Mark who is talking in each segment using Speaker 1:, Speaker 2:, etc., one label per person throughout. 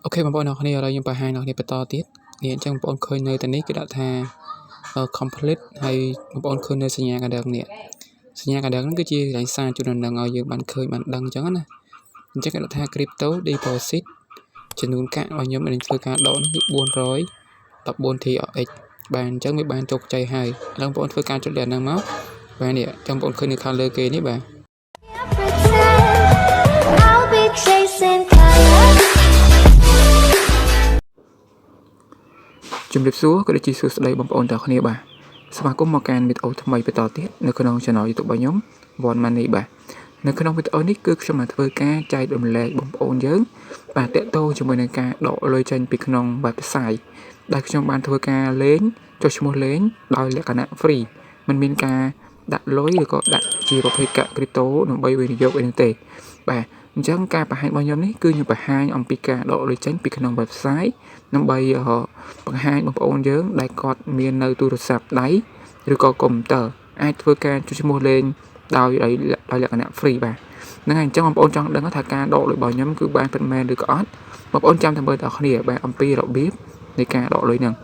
Speaker 1: OK បងប្អូនអរគ្នាឥឡូវខ្ញុំបង្ហាញអ្នកគ្នាបន្តទៀតនេះអញ្ចឹងបងប្អូនឃើញនៅទីនេះគេដាក់ថា complete ហើយបងប្អូនឃើញនៅសញ្ញាកណ្ដឹងនេះសញ្ញាកណ្ដឹងហ្នឹងគឺជាកន្លែងសារជូនដំណឹងឲ្យយើងបានឃើញបានដឹងអញ្ចឹងណាអញ្ចឹងគេដាក់ថា crypto deposit ចំនួនកាក់របស់ខ្ញុំនឹងធ្វើការដកនោះគឺ414 TRX បាទអញ្ចឹងវាបានជោគជ័យហើយឥឡូវបងប្អូនធ្វើការចុចលើហ្នឹងមកបាទនេះអញ្ចឹងបងប្អូនឃើញនៅខាងលើគេនេះបាទ
Speaker 2: Pretend I'll be chasing colors.
Speaker 1: ជំរាបសួរក៏ដូចជាសួស្តីបងប្អូនទាំងគ្នាបាទស្វាគមន៍មកកាន់វីដេអូថ្មីបន្តទៀតនៅក្នុង Channel YouTube របស់ខ្ញុំ One Money បាទនៅក្នុងវីដេអូនេះគឺខ្ញុំនឹងធ្វើការចែករំលែកបងប្អូនយើងបាទតាក់ទងជាមួយនឹងការដកលុយចេញពីក្នុង website ដែលខ្ញុំបានធ្វើការលេងចុះឈ្មោះលេងដោយលក្ខណៈ free មិនមានការដាក់លុយឬក៏ដាក់ជាប្រភេទកាក់ crypto ដើម្បីវិនិយោគអីនោះទេបាទអញ្ចឹងការបង្ហាញរបស់ខ្ញុំនេះគឺខ្ញុំបង្ហាញអំពីការដកលុយចេញពីក្នុង website ដើម្បីបង្ហាញបងប្អូនយើងដែលគាត់មាននៅទូរស័ព្ទដៃឬក៏កុំព្យូទ័រអាចធ្វើការចុះឈ្មោះលេងដោយដោយលក្ខណៈ free បាទហ្នឹងហើយអញ្ចឹងបងប្អូនចង់ដឹងថាការដកលុយរបស់ខ្ញុំគឺបានពិតមែនឬក៏អត់បងប្អូនចាំតែមើលដល់គ្នាបាទអំពីរបៀបនៃការដកលុយហ្នឹង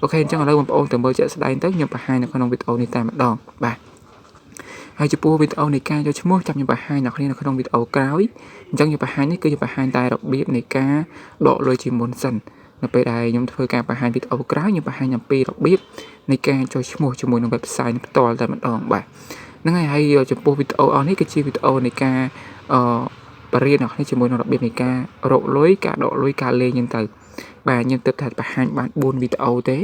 Speaker 1: OK អញ្ចឹងឥឡូវបងប្អូនទៅមើលជាក់ស្ដែងទៅខ្ញុំបង្ហាញនៅក្នុងវីដេអូនេះតែម្ដងបាទហើយចំពោះវីដេអូនៃការយកឈ្មោះចាំខ្ញុំបង្ហាញអ្នកគ្នានៅក្នុងវីដេអូក្រោយអញ្ចឹងខ្ញុំបង្ហាញនេះគឺខ្ញុំបង្ហាញតែរបៀបនៃការដកលុយជាមុនសិននៅពេលដែលខ្ញុំធ្វើការបង្ហាញវីដេអូក្រោយខ្ញុំបង្ហាញអំពីរបៀបនៃការចុះឈ្មោះជាមួយនឹង website ផ្ទាល់តែម្ដងបាទហ្នឹងហើយហើយចំពោះវីដេអូអស់នេះគឺជាវីដេអូនៃការអឺបរៀនអ្នកគ្នាជាមួយនឹងរបៀបនៃការរកលុយការដកលុយការលេងហ្នឹងទៅបាទខ្ញុំទើបតែបង្ហាញបាន4វីដេអូទេ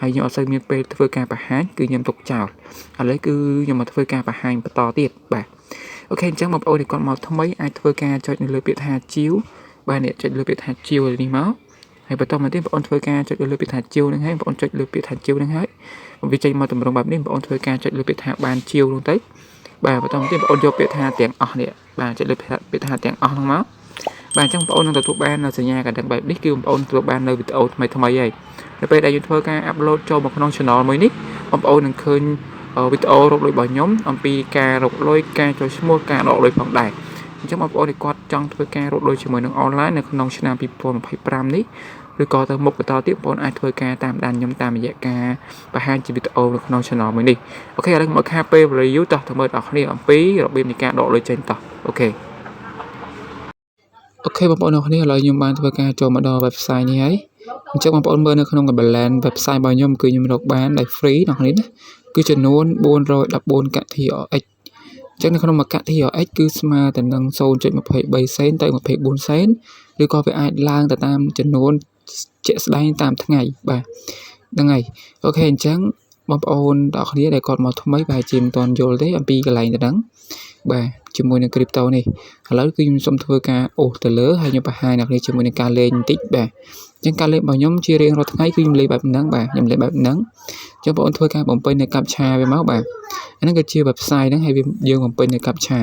Speaker 1: ហើយខ្ញុំអត់សូវមានពេលធ្វើការបង្ហាញគឺខ្ញុំទុកចោលឥឡូវគឺខ្ញុំមកធ្វើការបង្ហាញបន្តទៀតបាទ OK អញ្ចឹងបងប្អូនដែលគាត់មកថ្មីអាចធ្វើការចុចនៅលើពាក្យថាជាវបាទនេះចុចលើពាក្យថាជាវនេះមកហើយបន្តមកទៀតបងប្អូនធ្វើការចុចលើពាក្យថាជាវហ្នឹងហើយបងប្អូនចុចលើពាក្យថាជាវហ្នឹងហើយវាចេញមកតម្រងបែបនេះបងប្អូនធ្វើការចុចលើពាក្យថាបានជាវហ្នឹងទៅបាទបន្តមកទៀតបងប្អូនយកពាក្យថាទាំងអស់នេះបាទចុចលើពាក្យថាទាំងអស់ហ្នឹងមកបាទអញ្ចឹងបងប្អូននឹងទទួលបាននៅសញ្ញាកណ្ដឹងបែបនេះគឺបងប្អូនទទួលបាននៅវីដេអូថ្មីថ្មីហើយនៅពេលដែលយើងធ្វើការ upload ចូលមកក្នុង channel មួយនេះបងប្អូននឹងឃើញវីដេអូរកលុយរបស់ខ្ញុំអំពីការរកលុយការចុះឈ្មោះការដកលុយផងដែរអញ្ចឹងបងប្អូនដែលគាត់ចង់ធ្វើការរកលុយជាមួយនឹង online នៅក្នុងឆ្នាំ2025នេះឬក៏ទៅមុខបន្តទៀតបងប្អូនអាចធ្វើការតាមដានខ្ញុំតាមរយៈការបង្ហាញជាវីដេអូនៅក្នុង channel មួយនេះOK ឥឡូវមកខាពេលវេលាយូរតោះទៅមើលដល់គ្នាអំពីរបៀបនៃការដកលុយចេញតោះOK OK បងប្អូនអរគ្នាឥឡូវខ្ញុំបានធ្វើការចូលមកដល់ website នេះហើយអញ្ចឹងបងប្អូនមើលនៅក្នុង balance website របស់ខ្ញុំគឺខ្ញុំរកបានដោយ free ដល់គ្នាណាគឺចំនួន414កាក់ TRX អញ្ចឹងនៅក្នុងមួយកាក់ TRX គឺស្មើទៅនឹង0.23សេនទៅ24សេនឬក៏វាអាចឡើងទៅតាមចំនួនជាក់ស្ដែងតាមថ្ងៃបាទហ្នឹងហើយ OK អញ្ចឹងបងប្អូនទាំងគ្នាដែលគាត់មកថ្មីប្រហែលជាមិនទាន់យល់ទេអំពីកន្លែងទៅហ្នឹងបាទជាមួយនឹង crypto នេះឥឡូវគឺខ្ញុំសូមធ្វើការអូសទៅលើហើយខ្ញុំបង្ហាញអ្នកគ្នាជាមួយនឹងការលេងបន្តិចបាទអញ្ចឹងការលេងរបស់ខ្ញុំជារៀងរាល់ថ្ងៃគឺខ្ញុំលេងបែបហ្នឹងបាទខ្ញុំលេងបែបហ្នឹងអញ្ចឹងបងប្អូនធ្វើការបំពេញនៅ captcha វាមកបាទអាហ្នឹងគឺជា website ហ្នឹងហើយវាយើងបំពេញនៅ captcha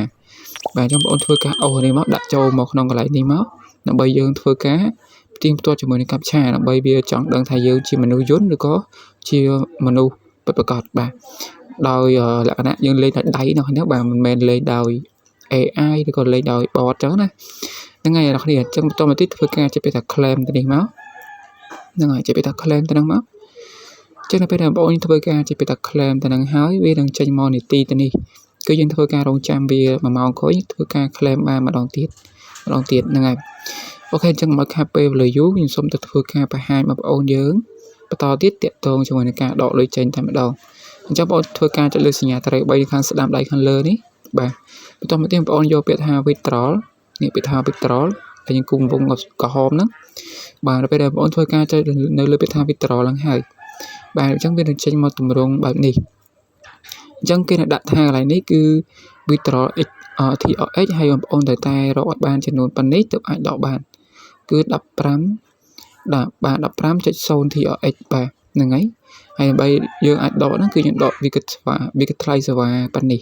Speaker 1: បាទអញ្ចឹងបងប្អូនធ្វើការអូសនេះមកដាក់ចូលមកក្នុងកន្លែងនេះមកដើម្បីយើងធ្វើការផ្ទៀងផ្ទាត់ជាមួយនឹង captcha ដើម្បីវាចង់ដឹងថាយើងជាមនុស្សយន្តឬក៏ជាមនុស្សពិតប្រាកដបាទដោយលក្ខណៈយើងលេងដោយដៃនោះហ្នឹងបាទមិនមែនលេងដោយ AI ឬក៏លេងដោយ bot ចឹងណាហ្នឹងហើយអ្នកគ្នាអញ្ចឹងបន្តមកទៀតធ្វើការចុចពាក្យថា claim ទៅនេះមកហ្នឹងហើយចុចពាក្យថា claim ទៅហ្នឹងមកចឹងនៅពេលដែលបងប្អូនធ្វើការចុចពាក្យថា claim ទៅហ្នឹងហើយវានឹងចេញមកនីតិទៅនេះគឺយើងធ្វើការរងចាំវា1ម៉ោងក្រោយធ្វើការ claim បានម្ដងទៀតម្ដងទៀតហ្នឹងហើយ OK អញ្ចឹងមកខាត់ពេលវេលាយូរខ្ញុំសូមទៅធ្វើការបង្ហាញបងប្អូនយើងបន្តទៀតតាក់ទងជាមួយនឹងការដកលុយចេញតែម្ដងអញ្ចឹងបងប្អូនធ្វើការចុចលើសញ្ញាត្រី3ខាងស្ដាំដៃខាងលើនេះបាទបន្តមកទៀតបងប្អូនយកពាក្យថា withdrawal នេះពាក្យថា withdrawal ដែលយើងគូវងក្រហមហ្នឹងបាទដល់ពេលដែលបងប្អូនធ្វើការចុចនៅលើពាក្យថា withdrawal ហ្នឹងហើយបាទអញ្ចឹងវានឹងចេញមកទម្រង់បែបនេះអញ្ចឹងគេនឹងដាក់ថាកន្លែងនេះគឺ withdrawal x TRX ហើយបងប្អូនត្រូវតែរកឲ្យបានចំនួនប៉ុណ្នេះទើបអាចដកបានគឺ15ដល់បាទ15.0 TRX បាទហ្នឹងហើយហើយដើម្បីយើងអាចដកហ្នឹងគឺយើងដកវាគិតសេវាវាគិតថ្លៃសេវាប៉ុណ្នេះ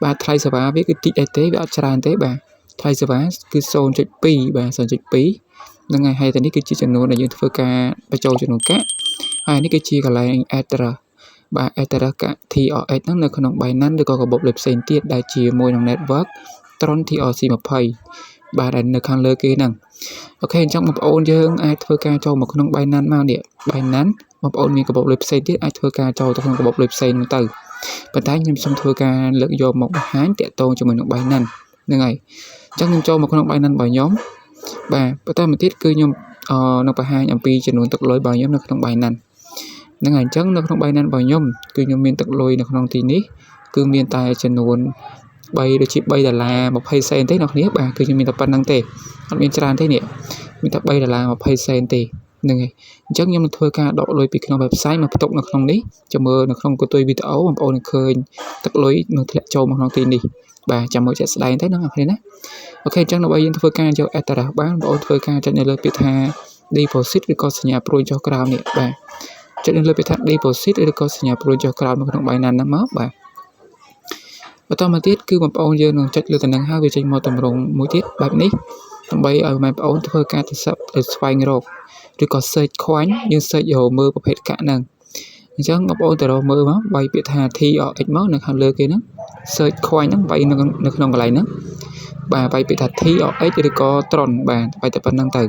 Speaker 1: បាទថ្លៃសេវាវាគឺតិចដែរទេវាអត់ច្រើនទេបាទថ្លៃសេវាគឺ0.2បាទ0.2ហ្នឹងហើយហើយតែនេះគឺជាចំនួនដែលយើងធ្វើការបញ្ចូលចំនួនកាក់ហើយនេះគឺជាកន្លែង address បាទ address កាក់ TRX ហ្នឹងនៅក្នុង Binance ឬក៏កាបូបលេខផ្សេងទៀតដែលជាមួយនឹង network Tron TRC20។ បាទដែលនៅខាងលើគេហ្នឹង OK អញ្ចឹងបងប្អូនយើងអាចធ្វើការចូលមកក្នុង Binance មកនេះ Binance បងប្អូនមានកាបូបលុយផ្សេងទៀតអាចធ្វើការចូលទៅក្នុងកាបូបលុយផ្សេងហ្នឹងទៅប៉ុន្តែខ្ញុំសូមធ្វើការលើកយកមកបង្ហាញតាក់ទងជាមួយនឹង Binance ហ្នឹងហើយអញ្ចឹងខ្ញុំចូលមកក្នុង Binance របស់ខ្ញុំបាទបន្តមកទៀតគឺខ្ញុំអឺនឹងបង្ហាញអំពីចំនួនទឹកលុយរបស់ខ្ញុំនៅក្នុង Binance ហ្នឹងហើយអញ្ចឹងនៅក្នុង Binance របស់ខ្ញុំគឺខ្ញុំមានទឹកលុយនៅក្នុងទីនេះគឺមានតែចំនួន3ដូចជា3ដុល្លារ20សេនទេអ្នកគ្នាបាទគឺខ្ញុំមានតែប៉ុណ្្នឹងទេអត់មានច្រើនទេនេះមានតែ3ដុល្លារ20សេនទេហ្នឹងហើយអញ្ចឹងខ្ញុំនឹងធ្វើការដកលុយពីក្នុង website មកផ្ទុកនៅក្នុងនេះចាំមើលនៅក្នុងកន្ទុយវីដេអូបងប្អូននឹងឃើញទឹកលុយនឹងធ្លាក់ចូលមកក្នុងទីនេះបាទចាំមើលជាក់ស្ដែងទៅណាអ្នកគ្នាណា OK អញ្ចឹងដើម្បីយើងធ្វើការយក address បានបងប្អូនធ្វើការចុចនៅលើពាក្យថា deposit ឬក៏សញ្ញាព្រួយចុះក្រោមនេះបាទចុចនៅលើពាក្យថា deposit ឬក៏សញ្ញាព្រួយចុះក្រោមនៅក្នុង Binance ហ្នឹងមកបាទបន្តមកទៀតគឺបងប្អូនយើងនឹងចុចលើតំណែងហើយវាចេញមកតម្រងមួយទៀតបែបនេះដើម្បីឲ្យបងប្អូនធ្វើការទៅទៅស្វែងរកឬក៏ search coin យើង search រកមើលប្រភេទកាក់ហ្នឹងអញ្ចឹងបងប្អូនទៅរកមើលមកវាយពាក្យថា TRX មកនៅខាងលើគេហ្នឹង search coin ហ្នឹងវាយនៅនៅក្នុងកន្លែងហ្នឹងបាទវាយពាក្យថា TRX ឬក៏ Tron បាទវាយតែប៉ុណ្្នឹងទៅ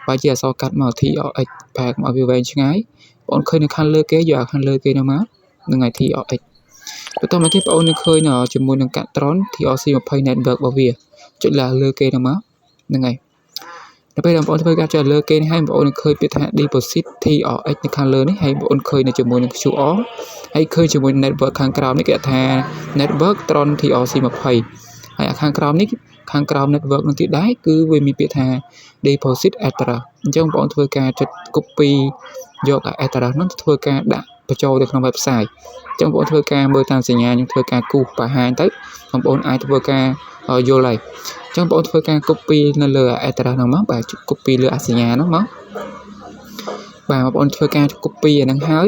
Speaker 1: វាយជាអក្សរកាត់មក TRX បាទកុំឲ្យវាវែងឆ្ងាយបងអូនឃើញនៅខាងលើគេយកខាងលើគេហ្នឹងមកហ្នឹងហើយ TRX បន្តមកទៀតបងអូននឹងឃើញជាមួយនឹងកាក់ Tron TRC20 network របស់វាចុចឡើងលើគេហ្នឹងមកហ្នឹងហើយដល់ពេលបងប្អូនធ្វើការចុចលើគេនេះហើយបងប្អូននឹងឃើញពាក្យថា deposit TRX នៅខាងលើនេះហើយបងប្អូនឃើញនៅជាមួយនឹង QR ហើយឃើញជាមួយ network ខាងក្រោមនេះគេថា network Tron TRC20 ហើយខាងក្រោមនេះខាងក្រោម network នឹងទៀតដែរគឺវាមានពាក្យថា deposit address អញ្ចឹងបងប្អូនធ្វើការចុច copy យក address ហ្នឹងទៅធ្វើការដាក់បញ្ចូលទៅក្នុង website អញ្ចឹងបងប្អូនធ្វើការមើលតាមសញ្ញាខ្ញុំធ្វើការគូសបង្ហាញទៅបងប្អូនអាចធ្វើការយល់ហើយអញ្ចឹងបងប្អូនធ្វើការ copy នៅលើ address ហ្នឹងមកបាទ copy លើអសញ្ញាហ្នឹងមកបាទបងប្អូនធ្វើការ copy អាហ្នឹងហើយ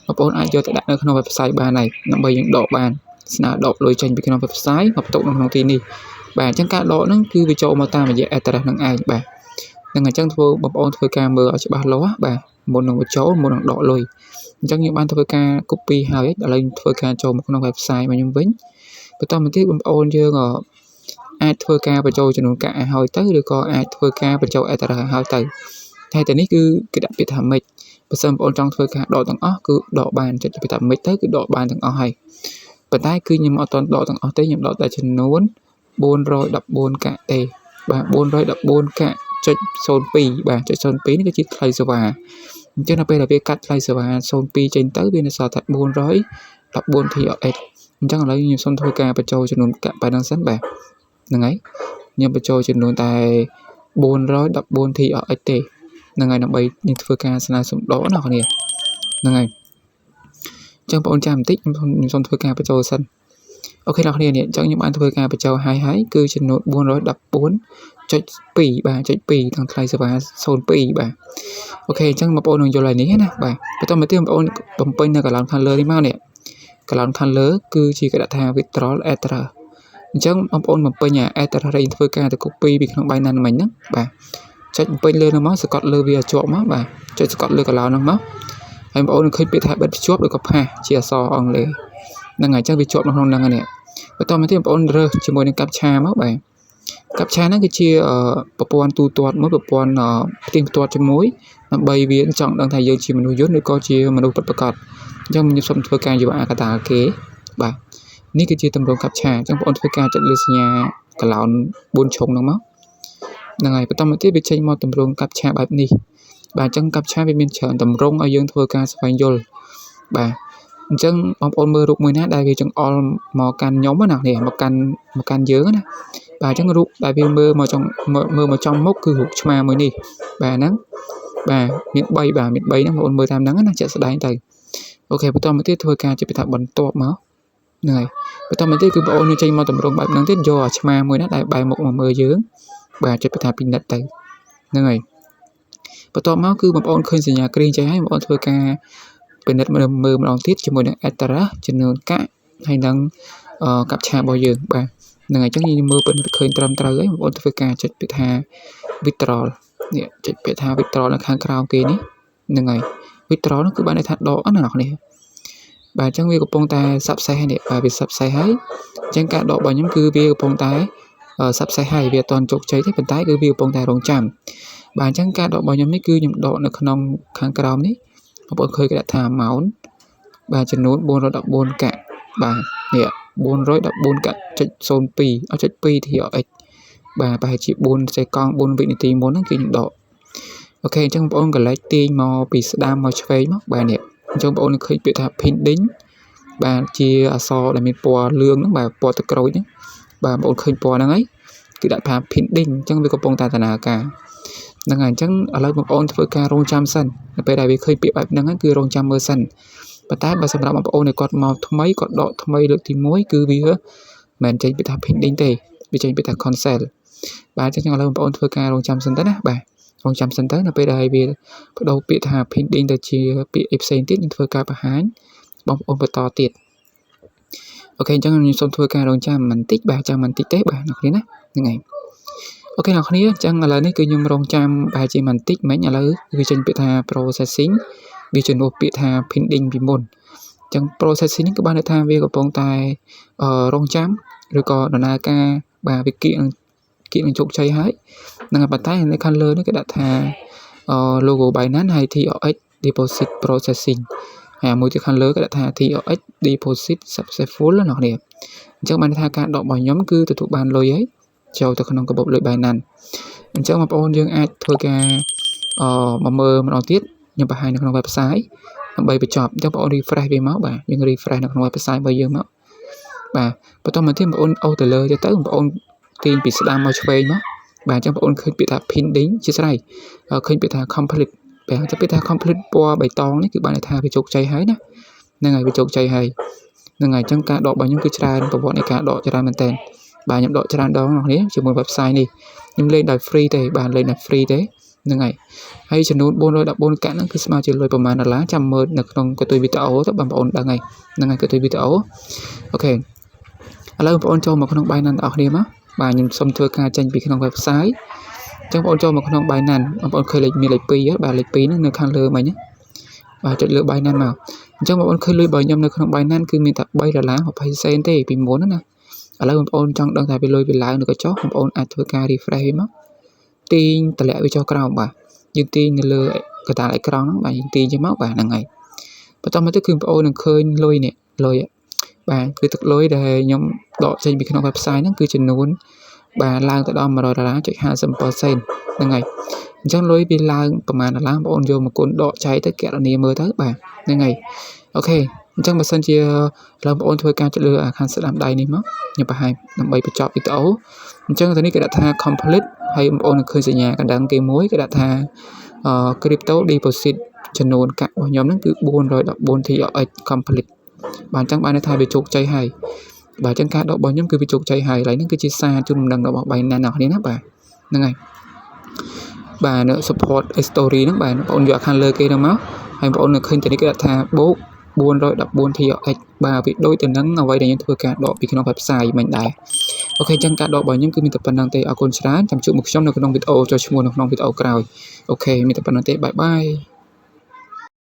Speaker 1: បងប្អូនអាចយកទៅដាក់នៅក្នុង website បានហើយដើម្បីយើងដកបានស្នើដកលុយចេញពីក្នុង website មកផ្ទុកនៅក្នុងទីនេះបាទអញ្ចឹងការដកហ្នឹងគឺវាចូលមកតាមរយៈ address ហ្នឹងឯងបាទនឹងអញ្ចឹងធ្វើបងប្អូនធ្វើការមើលឲ្យច្បាស់លាស់បាទមុននឹងបញ្ចូលមុននឹងដកលុយអញ្ចឹងយើងបានធ្វើការ copy ហើយឥឡូវធ្វើការចូលមកក្នុង website របស់ខ្ញុំវិញបន្តមកទៀតបងប្អូនយើងអាចធ្វើការបញ្ចូលចំនួនកាក់ឲ្យហើយទៅឬក៏អាចធ្វើការបញ្ចូល address ឲ្យហើយទៅតែតែនេះគឺគេដាក់ពាក្យថា max បើសិនបងប្អូនចង់ធ្វើការដកទាំងអស់គឺដកបានចុចពាក្យថា max ទៅគឺដកបានទាំងអស់ហើយប៉ុន្តែគឺខ្ញុំអត់ទាន់ដកទាំងអស់ទេខ្ញុំដកតែចំនួន414កាក់ទេបាទ414កាក់ចុច02បាទចុច02នេះគឺជាថ្លៃសេវាអញ្ចឹងដល់ពេលដែលវាកាត់ថ្លៃសេវា02ចេញទៅវានៅសល់តែ414 TRX អញ្ចឹងឥឡូវខ្ញុំសូមធ្វើការបញ្ចូលចំនួនកាក់ប៉ុណ្ណឹងសិនបាទហ្នឹងហើយខ្ញុំបញ្ចូលចំនួនតែ414 TRX ទេហ្នឹងហើយដើម្បីយើងធ្វើការស្នើសុំដកណាអ្នកគ្នាហ្នឹងហើយអញ្ចឹងបងប្អូនចាំបន្តិចខ្ញុំសូមធ្វើការបញ្ចូលសិន OK អ្នកគ្នានេះអញ្ចឹងខ្ញុំបានធ្វើការបញ្ចូលហើយហើយគឺចំនួន414.2បាទចុច2ទាំងថ្លៃសេវា02បាទ OK អញ្ចឹងបងប្អូននឹងយល់ហើយនេះណាបាទបន្តមកទៀតបងប្អូនបំពេញនៅកន្លែងខាងលើនេះមកនេះកន្លែងខាងលើគឺជាគេដាក់ថា withdrawal address អញ្ចឹងបងប្អូនបំពេញអា address ដែលធ្វើការទៅ copy ពីក្នុង Binance មិញហ្នឹងបាទចុចបំពេញលើហ្នឹងមកសកត់លើវាឲ្យជាប់មកបាទចុចសកត់លើកន្លែងហ្នឹងមកហើយបងប្អូននឹងឃើញពាក្យថាបិទភ្ជាប់ឬក៏ paste ជាអក្សរអង់គ្លេសហ្នឹងហើយអញ្ចឹងវាជាប់នៅក្នុងហ្នឹងហើយនេះបន្តមកទៀតបងប្អូនរើសជាមួយនឹង captcha មកបាទ captcha ហ្នឹងគឺជាប្រព័ន្ធទូទាត់មួយប្រព័ន្ធផ្ទៀងផ្ទាត់ជាមួយដើម្បីវាចង់ដឹងថាយើងជាមនុស្សយន្តឬក៏ជាមនុស្សពិតប្រាកដអញ្ចឹងខ្ញុំសូមធ្វើការយកអាកតាលគេបាទនេះគឺជាទម្រង់ captcha អញ្ចឹងបងប្អូនធ្វើការចុចលើសញ្ញាកឡោន4ឆុងហ្នឹងមកហ្នឹងហើយបន្តមកទៀតវាចេញមកទម្រង់ captcha បែបនេះបាទអញ្ចឹង captcha វាមានច្រើនទម្រង់ឲ្យយើងធ្វើការស្វែងយល់បាទអញ្ចឹងបងប្អូនមើលរូបមួយណាដែលវាចង្អុលមកកាន់ខ្ញុំណានេះមកកាន់មកកាន់យើងណាបាទអញ្ចឹងរូបដែលវាមើលមកចង់មើលមកចំមុខគឺរូបឆ្មាមួយនេះបាទហ្នឹងបាទមាន3បាទមាន3ហ្នឹងបងប្អូនមើលតាមហ្នឹងណាជាក់ស្ដែងទៅ OK បន្តមកទៀតធ្វើការជាពាក្យថាបន្ទាប់មកហ្នឹងហើយបន្តមកទៀតគឺបងប្អូននឹងចេញមកតម្រង់បែបហ្នឹងទៀតយកអាឆ្មាមួយណាដែលបែរមុខមកមើលយើងបាទចុចពាក្យថាពិនិត្យទៅហ្នឹងហើយបន្ទាប់មកគឺបងប្អូនឃើញសញ្ញាគ្រីងចេះហើយបងប្អូនធ្វើការពិនិត្យមើលមើលម្ដងទៀតជាមួយនឹង address ចំនួនកាក់ហើយនឹង captcha របស់យើងបាទហ្នឹងហើយអញ្ចឹងយើងមើលពិនិត្យឃើញត្រឹមត្រូវហើយបងប្អូនធ្វើការចុចពាក្យថា withdrawal នេះចុចពាក្យថា withdrawal នៅខាងក្រោមគេនេះហ្នឹងហើយ withdrawal នោះគឺបានន័យថាដកណាអ្នកនេះបាទអញ្ចឹងវាកំពុងតែ success នេះបាទវា success ហើយអញ្ចឹងការដករបស់ខ្ញុំគឺវាកំពុងតែ success ហើយវាអត់ទាន់ជោគជ័យទេប៉ុន្តែគឺវាកំពុងតែរងចាំបាទអញ្ចឹងការដករបស់ខ្ញុំនេះគឺខ្ញុំដកនៅក្នុងខាងក្រោមនេះបងប្អូនឃើញគេដាក់ថា amount បាទចំនួន414កាក់បាទនេះ414កាក់ចុច02អត់ចុច2 TRX បាទប្រហែលជា4សេកង់4វិនាទីមុនហ្នឹងគឺខ្ញុំដក OK អញ្ចឹងបងប្អូនកលេចទាញមកពីស្ដាំមកឆ្វេងមកបាទនេះអញ្ចឹងបងប្អូននឹងឃើញពាក្យថា pending បាទជាអក្សរដែលមានពណ៌លឿងហ្នឹងបាទពណ៌ទឹកក្រូចហ្នឹងបាទបងប្អូនឃើញពណ៌ហ្នឹងហើយគឺដាក់ថា pending អញ្ចឹងវាកំពុងតែដំណើរការហ្នឹងហើយអញ្ចឹងឥឡូវបងប្អូនធ្វើការរងចាំសិននៅពេលដែលវាឃើញពាក្យបែបហ្នឹងគឺរងចាំមើលសិនប៉ុន្តែបើសម្រាប់បងប្អូនដែលគាត់មកថ្មីគាត់ដកថ្មីលើកទី1គឺវាមិនមែនចេញពាក្យថា pending ទេវាចេញពាក្យថា cancel បាទអញ្ចឹងឥឡូវបងប្អូនធ្វើការរងចាំសិនទៅណាបាទរងចាំសិនទៅនៅពេលដែលវាបដូរពាក្យថា pending ទៅជាពាក្យអីផ្សេងទៀតនឹងធ្វើការបង្ហាញបងប្អូនបន្តទៀត OK អញ្ចឹងខ្ញុំសូមធ្វើការរងចាំបន្តិចបាទចាំបន្តិចទេបាទអ្នកគ្នាណាហ្នឹងហើយ OK អ្នកគ្នាអញ្ចឹងឥឡូវនេះគឺខ្ញុំរងចាំប្រហែលជាបន្តិចមិញឥឡូវវាចេញពាក្យថា processing វាជំនួសពាក្យថា pending ពីមុនអញ្ចឹង processing នេះគឺបានន័យថាវាកំពុងតែរងចាំឬក៏ដំណើរការបាទវាគៀកនឹងគៀកនឹងជោគជ័យហើយនឹងប៉ុន្តែនៅខាងលើនេះគេដាក់ថា logo Binance ហើយ TRX deposit processing ហើយមួយទៀតខាងលើគេដាក់ថា TRX deposit successful ណាអ្នកគ្នាអញ្ចឹងបានន័យថាការដករបស់ខ្ញុំគឺទទួលបានលុយហើយចូលទៅក្នុងកាបូបលុយ Binance អញ្ចឹងបងប្អូនយើងអាចធ្វើការអឺមកមើលម្ដងទៀតខ្ញុំបង្ហាញនៅក្នុង website ដើម្បីបញ្ចប់អញ្ចឹងបងប្អូន refresh វាមកបាទយើង refresh នៅក្នុង website របស់យើងមកបាទបន្តមកទៀតបងប្អូនអូសទៅលើទៅបងប្អូនទាញពីស្ដាំមកឆ្វេងមកបាទអញ្ចឹងបងប្អូនឃើញពាក្យថា pending ជាស្រ័យឃើញពាក្យថា complete បាទអញ្ចឹងពាក្យថា complete ពណ៌បៃតងនេះគឺបានន័យថាវាជោគជ័យហើយណាហ្នឹងហើយវាជោគជ័យហើយហ្នឹងហើយអញ្ចឹងការដករបស់ខ្ញុំគឺច្រើនប្រវត្តិនៃការដកច្រើនមែនតើបាទខ្ញុំដកច្រើនដងអ្នកនេះជាមួយ website នេះខ្ញុំលេងដោយ free ទេបាទលេងដោយ free ទេហ្នឹងហើយហើយចំនួន414កាក់ហ្នឹងគឺស្មើជាលុយប្រមាណដុល្លារចាំមើលនៅក្នុងកន្ទុយវីដេអូទៅបងប្អូនដឹងហើយហ្នឹងហើយកន្ទុយវីដេអូ OK ឥឡូវបងប្អូនចូលមកក្នុង Binance ទាំងអស់គ្នាមកបាទខ្ញុំសូមធ្វើការចេញពីក្នុង website អញ្ចឹងបងប្អូនចូលមកក្នុង Binance បងប្អូនឃើញលេខមានលេខ2បាទលេខ2ហ្នឹងនៅខាងលើមិញណាបាទចុចលើ Binance មកអញ្ចឹងបងប្អូនឃើញលុយរបស់ខ្ញុំនៅក្នុង Binance គឺមានតែ3ដុល្លារ20សេនទេពីមុនណាឥឡូវបងប្អូនចង់ដឹងថាវាលុយវាឡើងឬក៏ចុះបងប្អូនអាចធ្វើការ refresh វាមកទាញតម្លាក់វាចុះក្រោមបាទយើងទាញនៅលើកណ្ដាលអេក្រង់ហ្នឹងបាទយើងទាញចេញមកបាទហ្នឹងហើយបន្តមកទៅគឺបងប្អូននឹងឃើញលុយនេះលុយបាទគឺទឹកលុយដែលខ្ញុំដកចេញពីក្នុង website ហ្នឹងគឺចំនួនបាទឡើងទៅដល់100ដុល្លារចុច57សេនហ្នឹងហើយអញ្ចឹងលុយវាឡើងប្រហែលដុល្លារបងប្អូនយកមកគុណដកចែកទៅកណនាមើលទៅបាទហ្នឹងហើយ OK អញ្ចឹងបើសិនជាឡើងបងប្អូនធ្វើការចុចលើអាខាងស្ដាំដៃនេះមកខ្ញុំបង្ហាញដើម្បីបញ្ចប់វីដេអូអញ្ចឹងទៅនេះគេដាក់ថា complete ហើយបងប្អូននឹងឃើញសញ្ញាកណ្ដឹងគេមួយគេដាក់ថា crypto deposit ចំនួនកាក់របស់ខ្ញុំហ្នឹងគឺ414 TRX complete បាទអញ្ចឹងបានន័យថាវាជោគជ័យហើយបាទអញ្ចឹងការដករបស់ខ្ញុំគឺវាជោគជ័យហើយឥឡូវហ្នឹងគឺជាសារជូនដំណឹងរបស់ Binance អ្នកគ្នាណាបាទហ្នឹងហើយបាទនៅ support story ហ្នឹងបាទបងប្អូនយកខាងលើគេហ្នឹងមកហើយបងប្អូននឹងឃើញទៅនេះគេដាក់ថាបូក414 TRX បាទវាដូចទៅនឹងអ្វីដែលខ្ញុំធ្វើការដកពីក្នុង website មិញដែរ OK អញ្ចឹងការដករបស់ខ្ញុំគឺមានតែប៉ុណ្្នឹងទេអរគុណច្រើនចាំជួបមកខ្ញុំនៅក្នុងវីដេអូចុះឈ្មោះនៅក្នុងវីដេអូក្រោយ OK មានតែប៉ុណ្្នឹងទេ bye bye.